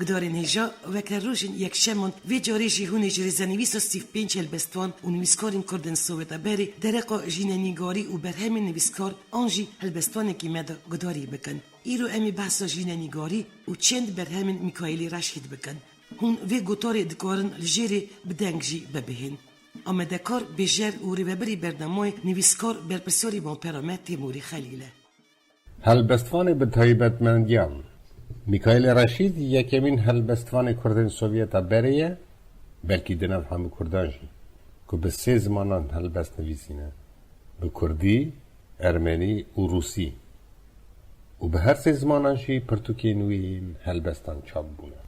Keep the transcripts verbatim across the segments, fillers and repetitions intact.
Darên hêja weke rojên yekşeman, vê carê jî hûnê ji rêzenivîsa sî û pênc helbestvan û nivîskarên Kurd ên Sovyeta berê dereqa jînenîgarî û berhemên nivîskar an jî helbestvanekî me de gudarî bikin. Îro em ê behsa jînenîgarî û çend berhemên Mîkaîlê Reşîd bikin. Hûn vê gotarê dikarin li jêrê bi deng jî bibihên. Amadekar, bêjer û rêvebirî bernamayê nivîskar berpirsyarî malpera me Têmûrî Xelîl e. Helbestvanê bi taybetmendiyan. Mîkaîlê Reşîd yekemîn helbestvanê Kurdên Sovyeta berê ye, belkî di nav hemû Kurdan jî, ku bi sê zimanan helbest nivîsîne, bi Kurdî, Ermenî û Rûsî. Û bi her sê zimanan jî pirtûkên wî yên helbestan çap bûne.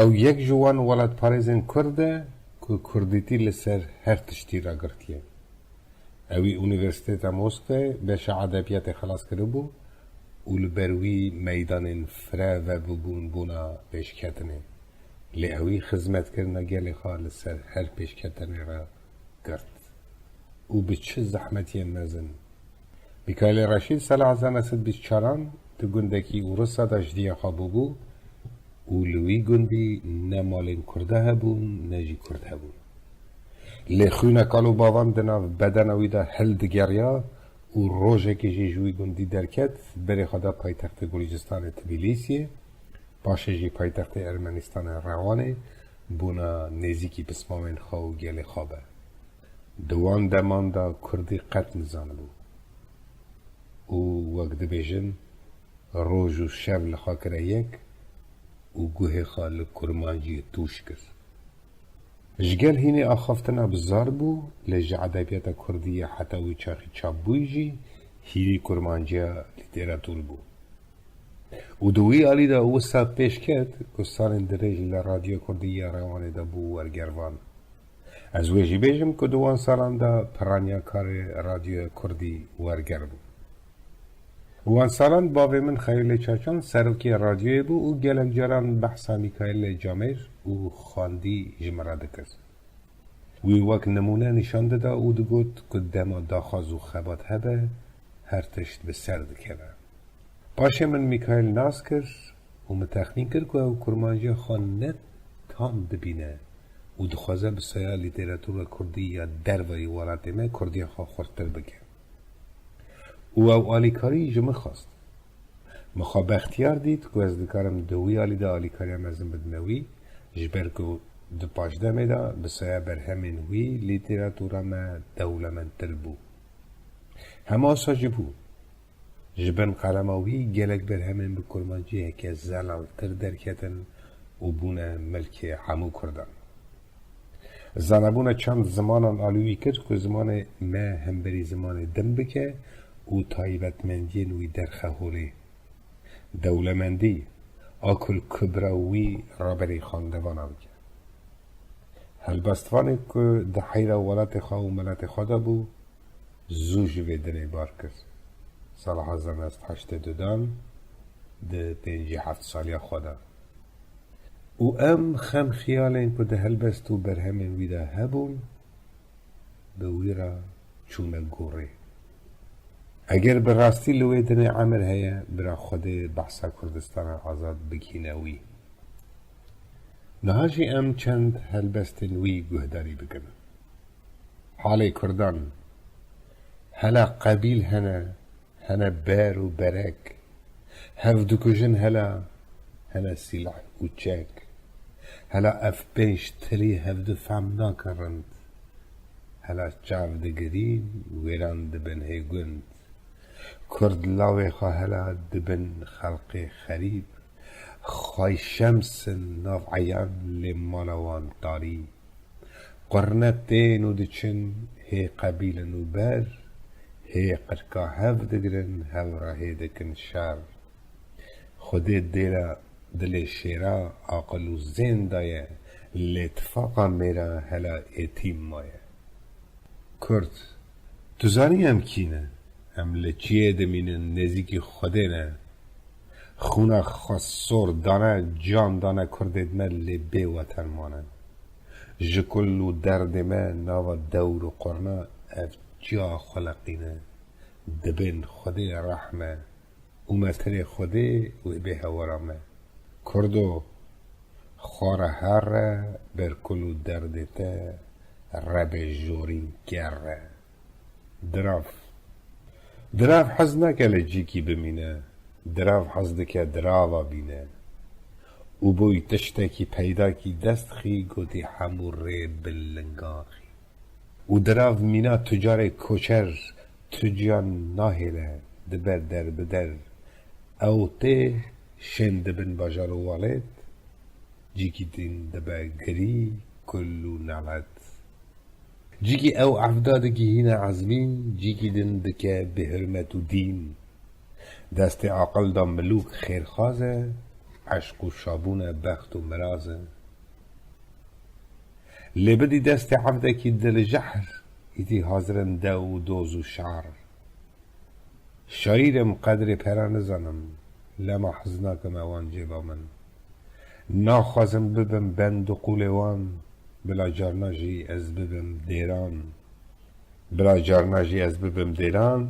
Ew yek ji wan welatparêzên Kurd e ku Kurdîtî li ser her tiştî ragirtiye. Ewî Unîversîteta Moskvayê beşa edebiyatê xelas kiribû û li ber wî meydanên fireh vebûbûn bona pêşketinê. Lê ewî xizmetkirina gelê xwe li ser her pêşketinê re girt. Û bi çi zehmetiyên mezin. Mîkaîlê Reşîd sala hezar neh sed bîst çaran di gundekî Ûrisa de ji diya xwe bûbû û li wî gundî ne malên Kurda hebûn, ne jî Kurd hebûn. Lê xwîna kal û bavan di nav bedena wî de hildigeriya û rojekê jî ji wî gundî derket, berê xwe da paytextê Gurcistanê Tbilîsiyê, paşê jî paytextê Ermenistanê Rewanê, bona nêzîkî pismamên xwe û gelê xwe be. Di wan deman de Kurdî qet nizanibû û, wek dibêjin, roj û şev li xwe kire yek û guhê xwe li kurmanciyê tûj kir. Ji gel hînê axaftina bizar bû, lê ji edebiyata kurdî ya heta wî çaxî çapbûyî jî hîrî kurmanciya lîteratûr bû. Û di wî alî de wisa pêş ket ku salên dirêj li Radyoya Kurdî ya Rewanê de bû wergervan. Ez wê jî bêjim ku di wan salan de piraniyakarê Radyoya Kurdî werger bû. Wan salan bavê min Xelîlê Çaçan serokê radyoyê bû û gelek caran behsa Mîkaîlê Camêr û Xandî ji min re dikir. Wî wek nimûne nîşan dida û digot ku dema daxwaz û xebat hebe, her tişt bi ser dikeve. Paşê min Mîkaîl nas kir û min texmîn kir ku ew kurmanciya xwe ne tam dibîne û dixwaze bi saya lîteratûra kurdî ya derveyî welatê me kurdiya xwe xurttir bike. Û ew alîkarî ji min xwest. Min xwe bextiyar dît ku ez dikarim di wî alî de alîkariya mezin bidime wî, ji ber ku di paşdemê de bi saya berhemên wî lîteratûra me dewlemendtir bû. Hema wisa jî bû. Ji bin qelema wî gelek berhemên bi kurmancî heke zelaltir derketin û bûne milkê hemû Kurdan. Zanebûna çend zimanan alî wî kir ku zimanê me hemberî zimanê din bike û taybetmendiyên wî derxe holê. Dewlemendî a ku li kubra wî raberî xwendevana bike. Helbestvanê ku di heyra welatê xwe û miletê xwe de bû, zû ji vê dinê bar kir. Sala hezar neh sed heştê û du dan di pêncî heft saliya xwe de. Û em xem xiyalên ku di helbest û berhemên wî de hebûn, bi wî re çûne gorê. Eger bi rastî li wê dinê emir heye, bira Xwedê behsa Kurdistana Azad bigihîne wî. Niha jî em çend helbestên wî guhdarî bikin. Halê Kurdan, hela qebîl hene, hene ber û berek, hev dikujin hela, hene sîleh û çek. Hela ev pênc tilî hevdu fehm nakin rind. Hela çav digirîn, wêran dibin hê gund. Kurd lawê xwe hela dibin xelqê xerîb. Xway şems in nav eyan lê mala wan tarî. Qurne tên û diçin, hê qebîlin û ber, hê qirka hev digirin, hev re hê dikin şer. Xwedê dêra dilê şêra aqil û zên daye, lê tifaqa mêra hela êtîm maye. Kurd, tu zanî em kî ne? Em li çiyê dimînin, nêzîkî Xwedê ne. Xûna xwe sor dane, can dane Kurdê me lê bê weten mane. Ji kul û derdê me nava dewr û qurna ev çiya xwe leqîne. Dibên Xwedê rehm e û me tirê Xwedê wê bê hewara me. Kurdo, Xwara here ber kul û derdê te, rebê jorîn kerre. Dirav. Dirav hez nake li cîkî bimîne. Dirav hez dike dirava bîne. Û boy tiştekî peyda kî dest xî, gotî hemû rê bi lingan xî. Û dirav mîna tu carê koçer, tu ciyan nahêle, dibe der bi der. Ew tê şên dibin bajar û walêt, cîkî din dibe girî, kul û nalet. Cîkî ew evda digihîne ezmîn, cîkî din dike bêhurmet û dîn. Destê aqil da milûk xêrxaz e, eşq û şabûn e, bext û miraz e. Lê bidî destê evdekî dil jehr, îtî hazir in dew û doz û şar. Şaîr im, qedrê pera nizanim, lema hez nakim ewan cêba min. Naxwazim bibim bend û qûlê wan, bila carna jî ez bibim dêran. Bila carna jî ez bibim dêran,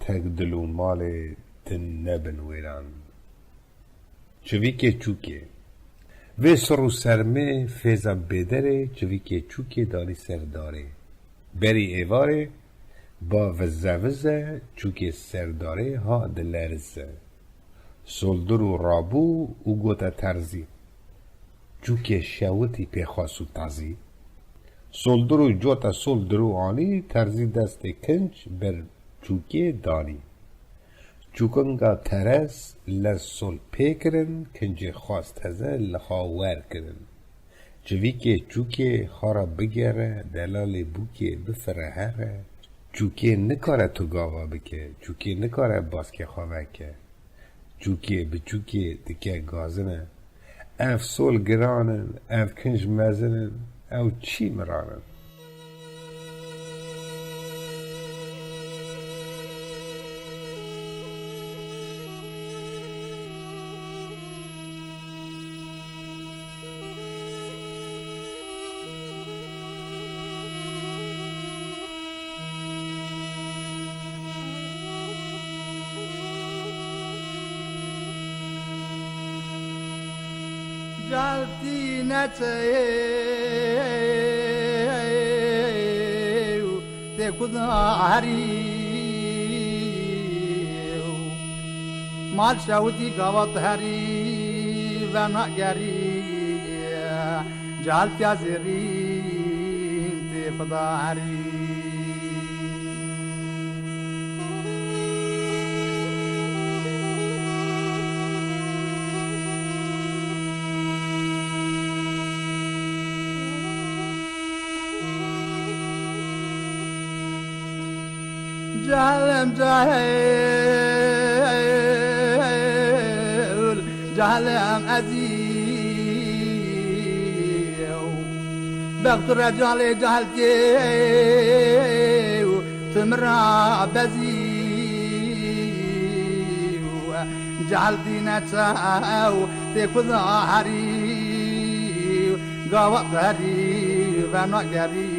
tek dil û malê din nebin wêran. Çivîkê çûkê. Vê sir û sermê fêza bêderê çivîkê çûkê danî ser darê. Berî êvarê ba vize vize çûkê ser darê ha dilerize. Soldir û rabû û gote terzî. Çûkê şewitî pêxwas û tazî. Soldir û cote soldir û anî, terzî destê kinc ber çûkê danî. Çûkinga terez lez sol pê kirin, kincê xwas teze li xwe wer kirin. Çivîkê çûkê xwe re bigere, delalê bûkê bifire here. Çûkê nikare tu gava bike, çûkê nikare baskê xwe veke. Çûkê bi çûkê dike gazine. Ev sol giran in, ev kinj mezin in, ew çî miran in. Caltî neçe û tê ku da herî û mal şewitî gava tu herî venagerî. Caltiya zêrîn tê ku da herî. Cehlem cahil, cehlem ezî. Bextu re calê cahil tê û tu min ra bezî. Cahil dîne çew tê ku da herî, gava tu herî venagerî.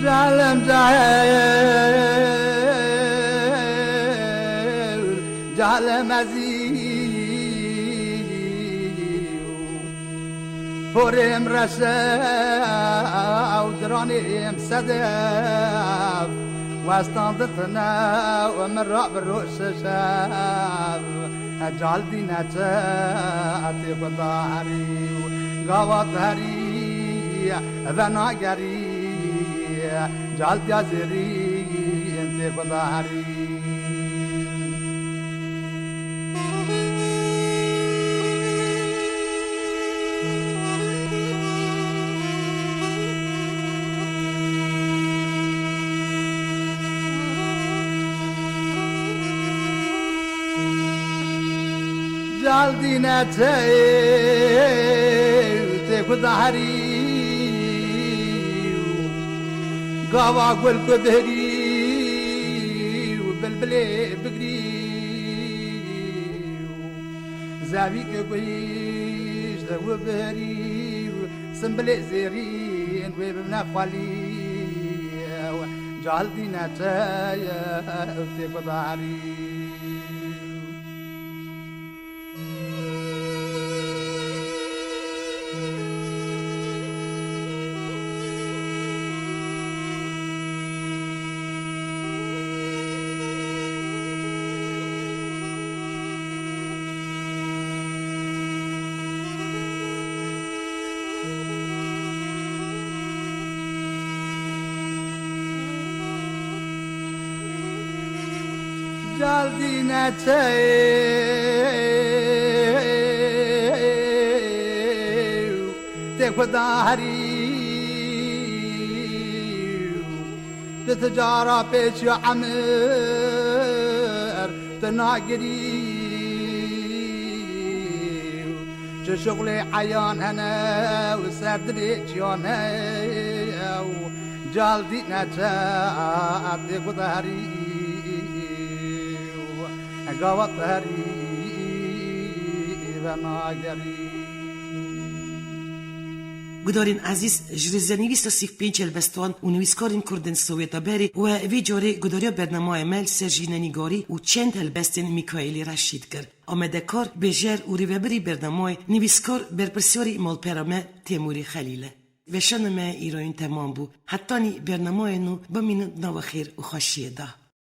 Cehlem cahil, cehlem ezî. Horêm reşe ew diranêm sedef, westan ditine û min rabiro şeşev. Cal dîne çe tê ku da herî û gava tu herî venagerî. Cal diya zêrîn tê ku da herî. Caldîne tey tê ku daherî û gava gul ku bihirî û bilbilê bigirî û Zevî ke guhîşt û berî û simbilê zêrîn wê bibne xwelî, caldî neçeye û tê gudarî. Caldî neçeye û tê gudarî. Di ticara pêçiya emir tu nagirî. Çi şuxlê eyan hene û ser dilê çiyan heye û caldî neçe tê gudarî. Gava tu herî venagerî. Gudarên ezîz, ji rêzenivîsa sî û pênc helbestan û nivîskarên kurd ên Sowêta berê we vê carê gudariya bernamaya me li ser jînenîgarî û çend helbestên Mîkaîlê Reşîd kir. Amadekar, bêjer û rêvebirî bernamayê, nivîskar, berpirsyarî malpera me Têmûrî Xelîl e. Weşana me îroyîn temam bû. Hetanî bernamaya nû bimînin di nava xêr û xweşiyê de.